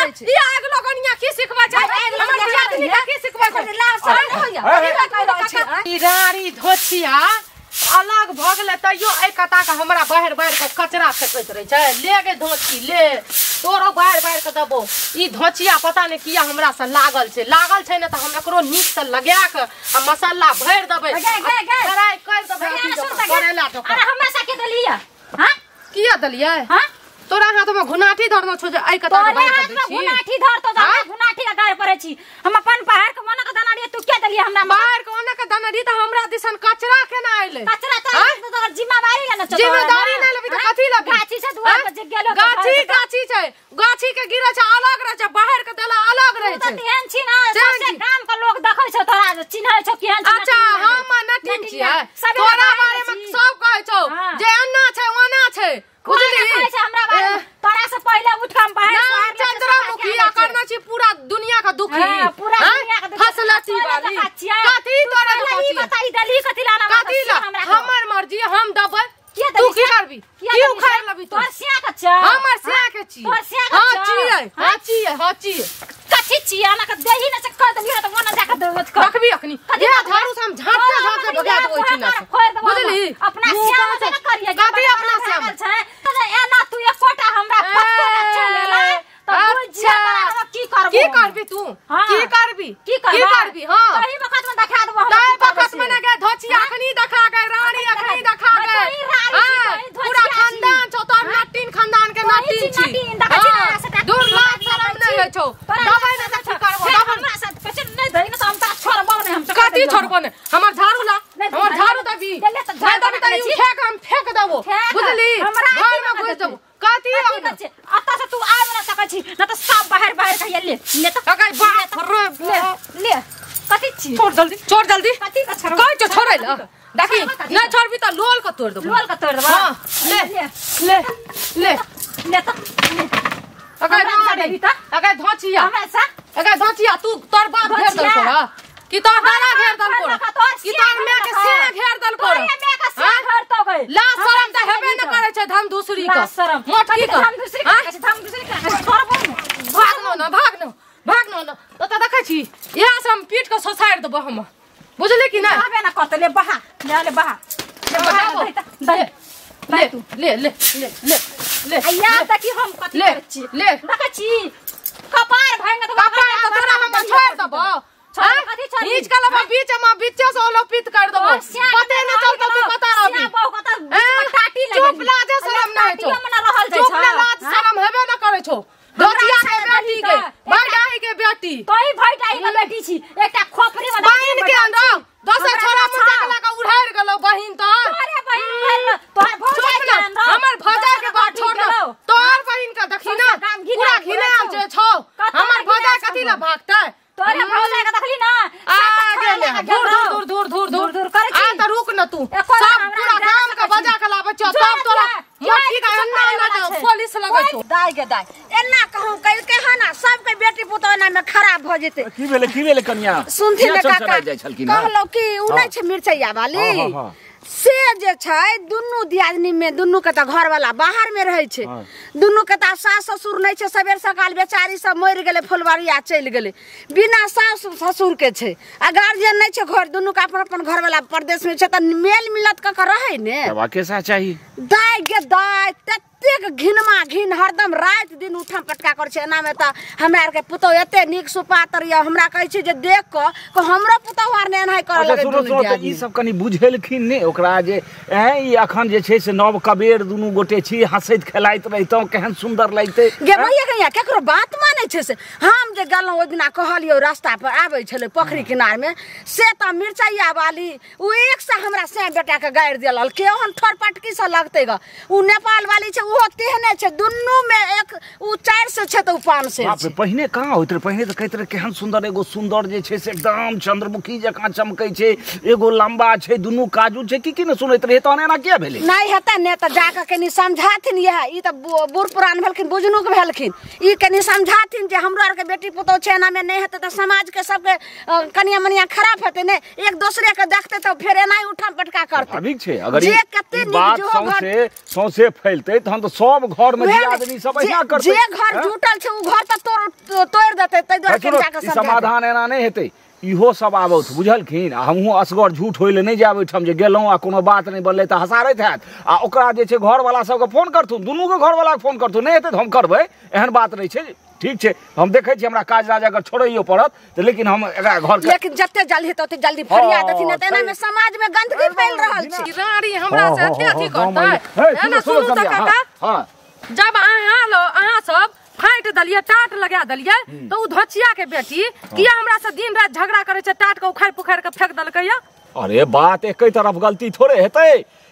करै छै। ई आग लगनिया की सिखबै छै? हमर दियादनी के की सिखबै छै? लाज शरम नहि होइया? ई राड़ी धोछिया अलग भऽ गेलै तैयो एहि कता के हमरा बाहर बाहर के कचरा फेकैत रहै छै। ले गे धोछी ले, तोरो बाहर बाहर के देबो। ई धोछिया पता नहि किया हमरा से लागल छै, लागल छै ने तऽ हम एकरो नीक से लगा के आ मसाला भरि देबै, फ्राई कर देबै। करेला तो अरे हमरा से के देलियै? हां किया देलियै? हां तोरा हाथ में घुनाठी धरनो छौ जे एहि कता के बाहर कर दै छी। घुनाठी धरतो त हमरा घुनाठी के गाय पड़ै छी। हम अपन पहाड़ के मना के दाना दिए, तू के देलियै हमरा? पहाड़ के मना के दाना दी त हमरा दिसन कचरा केना आइले? कचरा त तोर जिम्मेदारी लेना छौ। जिम्मेदारी नै लेबी त कथी लेबी? गाछी से दुआर पर जे गेलो गाछी गाछी छै, गाछी के गिरे छै अलग रहे छै, बाहर के देला अलग रहे छै। तू त तेहन छी ना, सबसे गाम के लोग देखै छौ तोरा, चिन्है छौ केहन छी। अच्छा हम न ठीक छियै, तोरा बारे में सब कहै छौ जे एना छै ओना छै। बुझली हमरा बारे में? तोरा से पहिले उठ के हम बाहर चंद्रमुखी करना छी पूरा दुनिया का दुखी, पूरा दुनिया का दुखी फसलती वाली। कथी तोरा ई बताई देली? कथी लाना कथी ला? हमर मर्जी, हम दबै। तू की करबी? की उखाड़ लेबी? तोर सिया के छ? हमर सिया के छी। तोर सिया के हां छियै, हां छियै, हां छियै। कथी छियै? ना के देही न से कर देली त ओना जाके देबो। रखबी अखनी ये झाड़ू से हम झाड़ते झाड़ते भगा देबो छी ना, बुझली? अपना सिया में न करिए। कथी अपना सिया में छै? एना तू एकोटा हमरा पत्तो न चलेला त बुझ हमरा की करबो? की करबी तू? की करबी? की करबी? हां तही वखत में देखा देबो हम। तही वखत में न गे धोछी अखनी देखा गए, रानी अखनी देखा गए। पूरा खानदान छौ तोर, नटीन खानदान के नटीन छी। दूर लाज शरम नै होइ छौ। दबै न त की करबो? हमरा साथ पैसे नै दही न त हम तोरा छोड़बो नै। हम कथी छोड़बो नै? हमर झाड़ू ला, हमर झाड़ू दबी नै दबी त ई उठा के हम फेंक देबो, बुझली? घर में घुस देबो। कथी अतऽ से तू आबि न सकै छी न त सब बाहर बाहर कहिया ले ले त बाप रे ले ले। कथी छी? छोड़ जल्दी, छोड़ जल्दी। कथी के छोड़बो? कहै छौ छोड़ै ल। देखी नै छोड़बी त लोल के तोड़ देबो। लोल के तोड़ देबो। हां ले ले ले ले त अगर रानी अगर धोछिया हमरा से अगर धोछिया तू तोर बाप घेर दल कोरा कि तोर दादा घेर दल कोरा कि तोर माय के सिया घेर दल कोरा? तोर माय के सिया घेर तो गई। लाज शरम त हेबे न करै छै धम दूसरी के। शरम मोटकी के धम दूसरी के छै, धम दूसरी के छोड़बो न। भाग न न, भाग न, भाग न न। त देखै छी इहा से हम पीट के ससारि देबो हम, बुझली कि नै? आबे न करतै। ले बहा ले, ले बहा ले बहा दे ले ले ले ले ले ले। आया त की हम कथी ले करै छी? ले देखै छी कपार भांग त कपार त तोरा हम छोड़ देबो। हां कथी छोड़? नीच के लबा बीच में बीचे से ओलोपित कर देबो, पते न चलतो तू कता रहबी। बहु कता बीच में टाटी लगली। चुप, लाज शरम नै छौ। टाटी में न रहल जाइ चुप छौ। न, लाज शरम हेबे न करै छौ। धोतिया के बेटी के भाई के बेटी तोही भाई के बेटी छी। एकटा खोपड़ी में बहिन के अंदर दोसर छोरा मुंजा के लगा उड़ारि गेलौ बहिन तोर। तोरे बहिन उड़ारि तोहर भौजाई के अंदर। हमर भौजाई के बात छोड़ न, तोहर बहिन के देखी न पूरा घिनायल जे छौ। हमर भौजाई कथी ला भागतै? तोरे भौजाई के देखली ना आ गेले दूर दूर दूर दूर दूर दूर करै छी। आ त रुक न तू, सब पूरा गाम के बजा के लाबै छौ तब तोरा मोटकी के अन्ना अन्ना के पुलिस लगै छौ। दाइ के दाइ एना कहूं कइलकै हन आ सबके बेटी पुतोह एना में खराब भ जेतै। की भेलै? की भेलै कनिया? सुनथिन ने काका, जाइ छलखिन हँ? कहलौ कि उ नै छै मिरचैया वाली, से जे छै दुनू दियादनी में दुनू के त घर वाला बाहर में रहै छै, दुनू के त सास ससुर नै छै। सबेर सकाल बेचारी सब मरि गेलै, फुलवारिया चलि गेलै बिना सास ससुर के छै आ गार्जियन नै छै घर, दुनू के अपन अपन घर वाला परदेश में छै त मेल मिलत क के रहै ने। तब केसा चाही? दाइ गे दाइ ततेक घिनमा घिन हरदम राति दिन उठम पटका करै छै। एना में त हमरा आर के पुतोह एते नीक सुपातर य, हमरा कहै छै जे देख क हमरो पुतोह आर ने एनाहि करऽ लगै। सुनो सुनो, त ई सब कनि बुझेलखिन ने ओकरा जे ई अखन जे छै से नव कबेर दुनू गोटे छी, हंसैत खेलाइत रहितौं केहन सुंदर लगतै। गे भैया गैया केकरो बात मानै छै से? हम जे गेलहुँ ओहि दिना कहलियौ रास्ता पर आबै छलै पोखरि किनार में, से त मिरचैया वाली उ एक से हमरा से बेटा के गारि देलल के ओहन ठोर पटकी से लगतै ग। उ नेपाल वाली छै उहो तेहने छै, दुनू में एक उ 4 से छै त उ 5 से बाप रे, पहिने कहाँ होइत रहे? पहिने त कहैत रहे केहन सुंदर एगो सुंदर जे छै से एकदम चंद्रमुखी जकाँ चमकै छै, एगो लंबा छै, दुनू काजू छै, की की ने सुनैत रहे। तहन एना किया भेलै? नै हेतै ने त जाके कनि समझाथिन। इएह ई त बूढ़ पुरान भेलखिन, बुजुर्ग भेलखिन, ई कनि समझाथिन। कहथिन जे हमरो आर के बेटी पुतोह छै एना में नहीं हेतै त समाज के सबके कनिया मनिया खराब हेतै ने एक दूसरे के देखते त फेर एनाही उठम पटका करते स्वाभाविक छै अगर जे ई कते नीक बात जो घर सौंसे सौंसे फैलतै तहन तऽ सब घर में उएह दियादनी सब अहिना जे करतै जे घर हैं? जुटल छै उ घर त तोड़ तोड़ देतै तै दुआरे सुनो, कनि जाके ई समझा देबै। समाधान एना नहि हेतै इहो सब आबौथ बुझलखिन आ हमहूँ असगर झूठ होय लए नहि जायब ओहिठाम जे गेलहुँ आ कोनो बात नहि बनलै तऽ हसारैत हैत आ ओकरा जे छै घरवला सबके फोन करथुन दुनूके घरवलाके फोन करथुन नहि हेतै तऽ हम करबै एहन बात नहि छै ठीक छै हम देखै छी हमरा काज राज अगर छोड़ैयो पड़त तऽ लेकिन हम एकरा घरके लेकिन जते जल्दी हेतै ओते जल्दी फरिया देथिन ने तऽ एना में समाज में गंदगी फैल रहल छै रानी हमरा से एते अथी करतै है ना सुनू तऽ काका हँ जब अहाँ लो अहाँ सब फाटि देलियै टाट लगा देलियै तऽ उ धोचिया के बेटी किया हमरा से दिन राति झगड़ा करै छै टाट के उखाड़ि पुखाड़ि के फेंक देलकै या अरे बात एके तरफ गलती थोड़े हेतै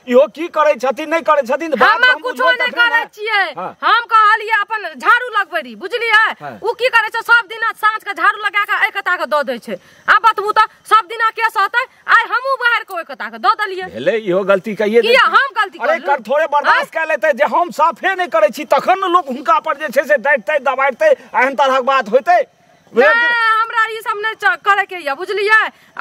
इहो की करै छथिन नहि करै छथिन तऽ बात हम हम कुछो बुझबै नहि तखने करै ने। छियै हाँ। हम कहलियै अपन झाड़ू लगबै रही बुझलियै हाँ। उ की करै छै सब दिना साँझ के झाड़ू लगा के एहि कता के दऽ दै छै आ बतबू तऽ सब दिना के सहतै आइ हमहूँ बाहर के ओहि कता के दऽ देलियै भेलै इहो गलती कहिए किया हम गलती अरे करलहुँ? कर थोड़े बर्दाश्त कए लेतै जे हम साफे नहि करै छी तखन ने लोक हुनका पर जे छै से डाँटतै दबाड़तै एहन तरहक बात होइतै नहि हमरा ई सब नहि करे के यऽ बुझलियै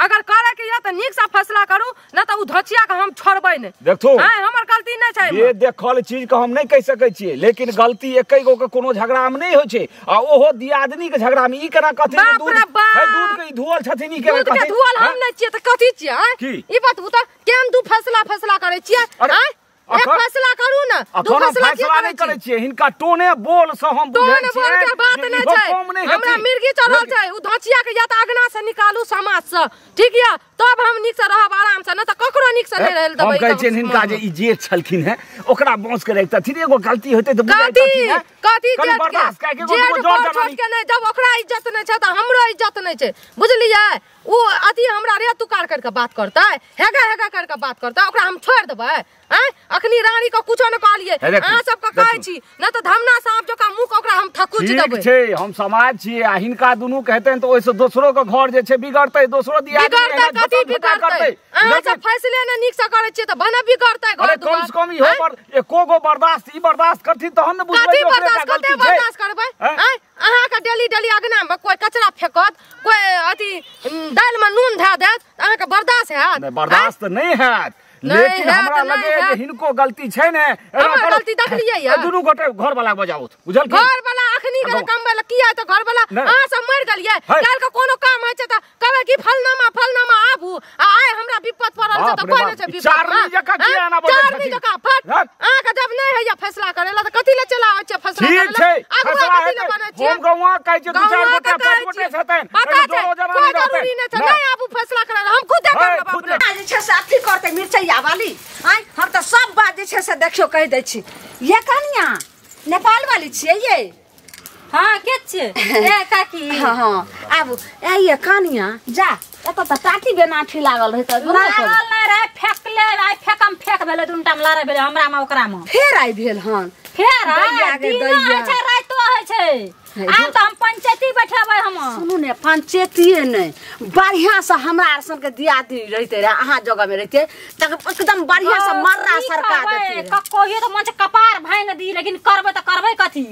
अगर करे के यऽ तऽ नीक से फैसला करू नहि तऽ उ धोचिया के हम छोड़बै नहि देखथु आँय हमर गलती नहि छै ये देखल चीज के हम नहि कहि सकै छियै लेकिन गलती एकै गो के कोनो झगड़ा में नहि होइ छै आ ओहो दियादनी के झगड़ा में ई केना कहथिन जे बाप दूध रे बाप। हे दूध के ई धोअल छथिन ई केना दूध के कहथिन धुअल हम हैं? नहि छियै तऽ कथी छियै आँय? की? ई बतबू तऽ केहन दू फैसला फैसला करै छियै अरे, आँय? एक अखन- फैसला करू ने दू अखन हम फैसला की फैसला करै नहि करै छी छियै हिनका टोने बोल से हम बुझै टोन बोल छियै के बात जे नहि इहो छै कम नहि हमरा हेथिन। मिर्गी चढ़ल छै उ धोचिया के या तऽ अगना से निकालू समाज से ठीक यऽ तब हम नीक से रहब आराम से नहि तऽ ककरो नीक से नहि रहल हम देबै कहै छियनि हिनका जे ई जेठ छलखिन हेँ ओकरा बाँस के रखतथिन एगो गलती होइतै तऽ कथी बुझाइतथिन हेँ कथी कनि जेठ के बर्दाश्त कए के एगो जेठ दूगो जर बड़ छोट जनानी के नहि जब ओकरा इज्जत नहि छै तऽ हमरो इज्जत नहि छै बुझलियै उ अथी हमरा रे तुकार करके बात करतै हेगा हेगा करके बात करतै ओकरा हम छोड़ि देबै आँय अखनी रानी के कुछो नहि कहलियै हे देखू, अहाँ सबके कहै देखू। छी नहि तऽ धमना साँप जकाँ मुँह के ओकरा हम थकुच ठीक देबै छै हम समाज छियै आ हिनका दुनू के हेतनि तऽ ओहिसँ दोसरो के घर जे छै बिगड़तै दोसरो दियादनी बिगड़तै एना कथी झोटा झोटा बिगड़तै करतै अहाँ लेकिन सब फैसले नहि नीक से करै छियै तऽ भने बिगड़तै घर अरे कम दुआर से कम इहो आँय? पर एको गो बर्दाश्त ई बर्दाश्त करथिन तहन ने बुझबै कथी जे ओकरे टा बर्दाश्त कते गलती छै बर्दाश्त करबै आँय? आँय अहाँके डेली डेली अगना में कोई कचरा फेकत कोई अथी दालि में नून धए देत तऽ अहाँके बर्दाश्त हैत नहि बर्दाश्त नहि हैत नहि लेकिन हैत, हमरा नहि लगैए जे हैत। हिनको गलती छै ने एना हमर करू। गलती देखलियै यऽ? दुनू गोटे घर वाला बजाबथु बुझलखिन घर वाला अखनी गेल कमबै लए किया तऽ घर वाला नहि। अहाँ सब मरि गेलियै है। काल्हि के कोनो काम होइ छै तऽ कहबै कि फलनामा फलनामा आबू आ आइ हमरा विपत पड़ल छै बाप तऽ रे कोइ बाप, नहि छै ई विपत चारनी जकाँ किया एना बजै चारनी छथिन? जकाँ फट हट। अहाँके जब नहि होइया फैसला करै लए तऽ कथी लए चला आबै छियै फैसला ठीक करै लए छै अगुआ फैसला कथी लए हेतै बनै छियै हम गौआं कहै छियै दू चारि गौआं गोटे के पाँच कहै गोटे छियै। हेतनि पता एहिमे छै जोरो जनानी कोइ रहतनि। जरूरी नहि छै नहि। नहि आबू फैसला करै लए हम खुदे है, करब खुदे। अपने जे छै से अथी करतै मिरचैया वाली आँय हम तऽ सब बात जे छै से देखियौ कहि दै छी ये कनिया नेपाल वाली छियै ये हाँ के छियै ए काकी हाँ हाँ आबू ए ये कनिया जा एतऽ तऽ टाटी बेनाठी लागल रहै तऽ लागल नहि रहै फेकले आइ फेकम फेक भेलै दुनू में लड़ाइ भेलै हमरा में ओकरा में फेर आइ भेल हन फेर दैया आइ गे दिनो दैया। होइ छै रातिो होइ छै हे, आब तऽ हम पंचायती बैठेबै हम सुनू ने पंचायतीये नहि बढ़िया से हमरा आर सन के दियादनी रहिते रहे अहाँ जगह में रहिते तऽ एकदम बढ़िया से मर्रा की सरका करबै? देते रहे। कहियो तऽ मन छै कपार भांगि दी लेकिन करबै तऽ करबै कथी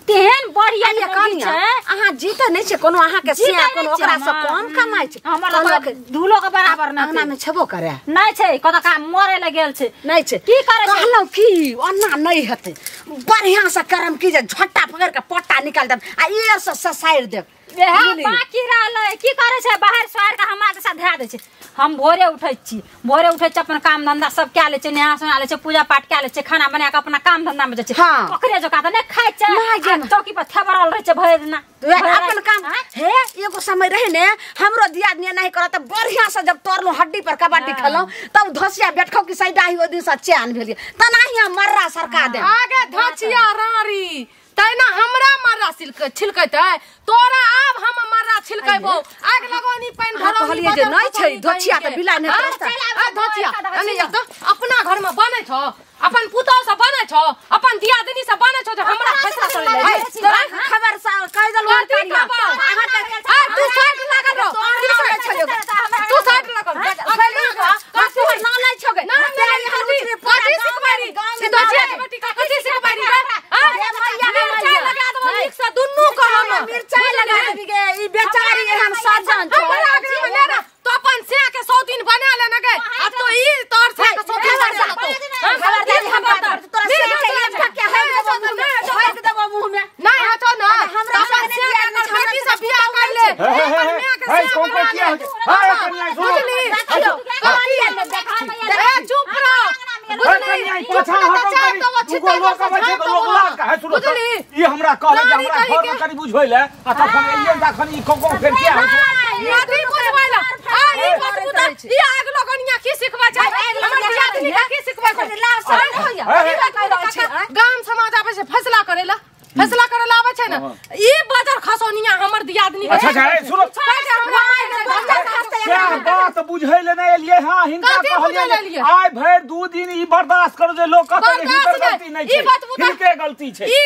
तेहन बढ़िया ये मौगी कनिया छै अहाँ जीते नहि छै कोनो अहाँ के जीते सिया नहि कोनो छै ओकरा से हमर। कम कमाइ छै हमर कहलक, तऽ दूलो के बराबर नहि अंगना छै में छेबो करे नहि छै कतऽ काम मरे लए गेल छै नहि छै की करै छै? कहलहुँ की ओना नहि हेतै बढ़िया से करम की जे झट्टा पकड़ के पट्टा निकाल देब आ ई से ससारि देब इएह बुझलियै? बाकी रहलै की करै छै बाहर सोहार के हमरा जैसा धए दै छै हम भोरे उठै छी भोरे उठै छी अपन काम धंधा सब कए लै छी नहा सोना लै छी पूजा पाठ कए लै छी खाना बना के अपना काम धंधा में जाइ छी हाँ। ओकरे जकाँ तऽ नहि खाइ छै नहि गे आ चौकी पर थेबरल रहै छै भरि दिना वएह भरि अपन राति। काम आँय? हे एगो समय रहे ने हमरो दियादनी नहीं करत तऽ बढ़िया से जब तोड़लहुँ हड्डी पर कबड्डी खेलहुँ तब धसिया बैठखौ कि सैडाही ओहि दिन से चैन भेल तनाही हम मर्रा सरका देब आगे धचिया रारी तैना हमरा मर्रा छिलकैतै तोरा आब हम मर्रा छिलकेबो आग लगौनी पानि अहाँ भरौनी कहलियै जे बदल नहि छै, फकौनी धोचिया तऽ कहिके। बिलाइ नहि हाँ? करतै। आ, धोचिया अने एक तऽ अपना घर में बनै छौ अपन पुतोह से बनै छौ अपन दियादनी से बनै छौ जे हमरा फैसला करै लए हे, छी। तोरा हाँ? खबर से कहि देलहुँ कथी कनिया। खबर? अहाँ तऽ आ, तू साइड लागल रह तोहर नाम लै छौ तू साइड लागल रह। तोहर नाम लै छौ गे। नाम तेरा नहि यहाँ कथी उतरे पूरा कथी गाँव सिखबारी में- गाँव में ई धोचिया नाम के बेटी कथी सिखबारी रे? हाँ? हे मैया, हे मिरचाइ मैया। लगा देबो नीक से दुन्नू के हम मिरचाई लगा देबी गे ई बेचारी एहन सज्जन छै हमरा आगरा में ले ना तो अपन से के 100 दिन बना लेना गे आ तो ई तोर से के 100 दिन बना तो खबरदार हम तोरा से के एक ठक्के हक देबो मुंह में नहीं हटो ना हमरा अपन से के बेटी से बियाह कर ले हे कोन कोन किया हे कन्या बुझली ए चुप रहो बुझली पाछा हटो लोग आबै छै तऽ लोग लाज काहे सुनो ई हमरा कहले जे हमरा घर में कनी बुझबै ले आ तखन एलियै तखन ई कोन कोन फेर किया होइ छै यादी बुझबै ले आ ई बतबू त ई आग लगनिया की सिखबै छै हमर दियादनी के की सिखबै छै गाम समाज आबै छै फैसला करेला फैसला करेला आबै छै ने ई बजर खसौनिया हमर दियादनी अच्छा अच्छा सुनो हमरा क्या बात बुझै ले नै एलियै हां हिनका कहलियै आइ भरि 2 दिन ई बर्दाश्त करू जे लोग कहतै जे हिनकर गलती नै छै हिनके गलती छै ई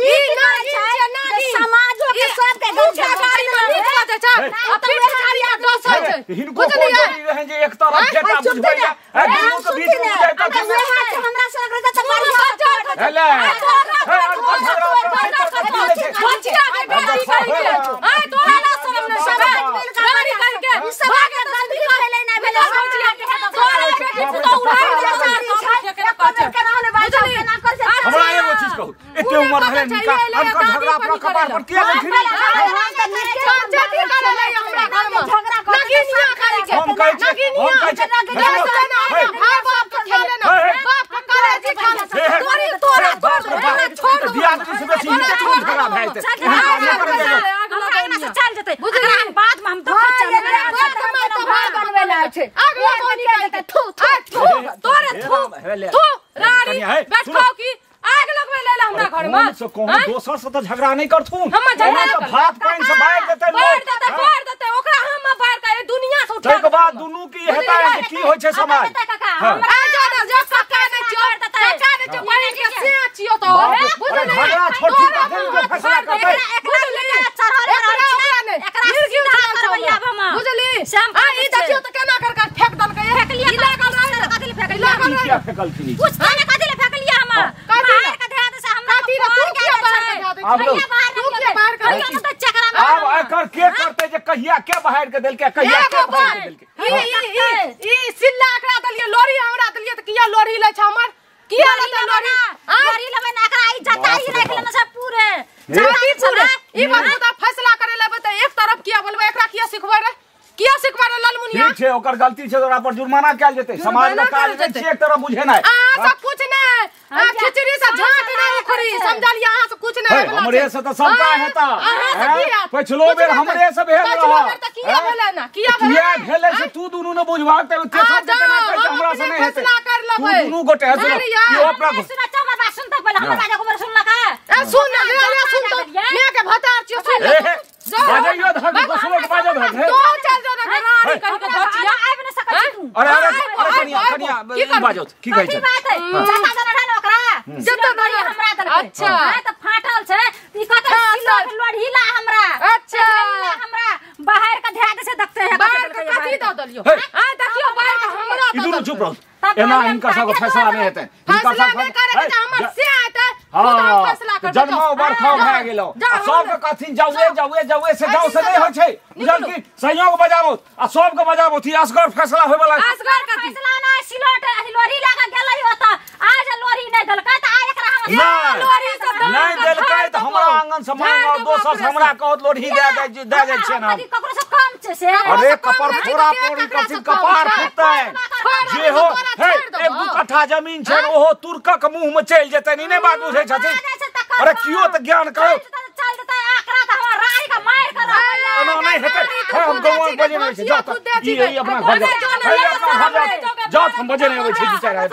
ई नागिन छै नागिन समाजो के सबके गलती छै आ पीठ झाड़िया डसै छै हिनको कोन जरूरी रहै जे एक तरफ जेता बुझबै ले दुनू के बीच में बुझै त हमरा सब रहता त बढ़िया हेले बचिया के बेटी करके आ तोरा ला शरम नै सब गाड़ी करके ई सब के गलती भेलै ना भेलै तोरा बेटी पुतौ उड़ाइ हमरा एगो चीज कहू एते उम्र भेलै हिनका अनकर झगड़ा अपना कपार पर किया लेथिन हम कहै छी हम कहै छी भाई बाप के खेले ना बाप के करे जी खाना तोरी तोरा तोरा छोड़ दियादनी से बेसी हिनके चुन झगड़ा भए जेतै हमरा से चल जेतै बुझली बाद में हम तो चल छै आग लगनी के थू थू तोरे थू थू रानी बैठो की आग लगबै ले हमरा घर में से कोनो दोसर से त झगड़ा नहीं करथुन हम झगड़ा त भात पानि से बाहर देतै बाहर देतै बाहर देतै ओकरा हम बाहर के दुनिया से उठा तै के बाद दुनू की हेतै जे की होइ छै समाज आ जा ना जा काका नै छियो काका नै छियो बहिन के से छियो तो बुझली झगड़ा छोटी तखन के फैसला करतै बुझली चढ़ल रहल एकरा सीधा करबै आब हम बुझली आ ई देखियो त केना कर कर फेक देलकै फेकलिया लागल रहै कथि ले फेकलिया किया फेकलखिन कुछ त कथि ले फेकलिया हम बाहर के धया से हमरा कथि ले तू किया बाहर के धया आब लो तू किया बाहर के कहियो त चकरा आब एकर के करतै जे कहिया के बाहर के देलकै कहिया के बाहर के देलकै ई ई सिल्ला एकरा देलियै लोरी हमरा देलियै त किया लोरी लै छै हमर किया लेतै लोरी लोरी लेबै ना एकरा ई जताई राख लेने छै पूरे जताई पूरे ई बात त फैसला करे लेबै त एक तरफ किया बोलबै एकरा किया सिखबै रे किया सिखबै रे ललमुनिया ठीक छै ओकर गलती छै ओकरा पर जुर्माना कैल जेतै समाज में काज नै छै एक तरफ बुझेनाइ अहाँ सब कुछ नै खिचड़ी से झाट नै उखड़ी समझलियै अहाँ सब कुछ नै हमरे से त सबटा हेता पछिलो बेर हमरे से भेल रह पछिलो बेर त किया भेलै ना किया भेलै किया भेलै से तू दुनू ने बुझबाक त तेसर के केना कहै छै हमरा से नै हेतै फैसला कर तू लेबै दुनू गोटे हसलो ई अपना सुन अच्छा हमर बात सुन त पहिले हमर बात एक बेर सुनलक ए सुन ले ले सुन त मैं के भतार छियो सुन ले बाजैयो धक दोसरो के बाजो धक तो चल जो ना रानी कहि के धचिया आबि नै सकै छी तू अरे अरे कनिया कनिया ई बाजो की कहै छै कथि बात है जता जना रहल ओकरा जता लोरी हमरा देलकै अच्छा हां त फाटल छै ई कहत सिलो लोढ़ी ला हमरा अच्छा हमरा बाहर के धया दे से देखते हैं बाहर के कथि द देलियो आ देखियो बाहर के हमरा ई दुनू चुप रहो एना हिनकर सब फैसला नहि हेतै हिनकर फैसला नहि करे के हमर से आते हां फैसला कर जन्मो बरखा भए गेलो आ सबके कहथिन जाउए जाउए जाउए से जाउ से नहि होइ छै बुझल की संयोग बजाबो आ सबके बजाबो थी असगर फैसला होय वाला असगर कथि फैसला ना सिलोट लोरी लगा गेलै ओत आज लोरी नै देलकै त आ एकरा हम लोरी से नहि देलकै त हमरा आंगन से मांगो दोसर से हमरा कहत लोरी दे दे दे दे छै ना ककरो से कम छै से अरे कपर फोड़ा फोड़ी कथि कपार फुटतै जे हो हे एक दू कट्ठा जमीन छै ओहो तुर्कक मुंह में चलि जेतै ई नहि बात बुझै छथिन अरे कियो त ज्ञान करो चल जेतै आकरा त हमर रानी के मार के एना नहि हेतै हम गौआ बजे नहि छै जा ई अपना घर जा जाओ हम बजे नहि अबै छै दू चारि आदमी।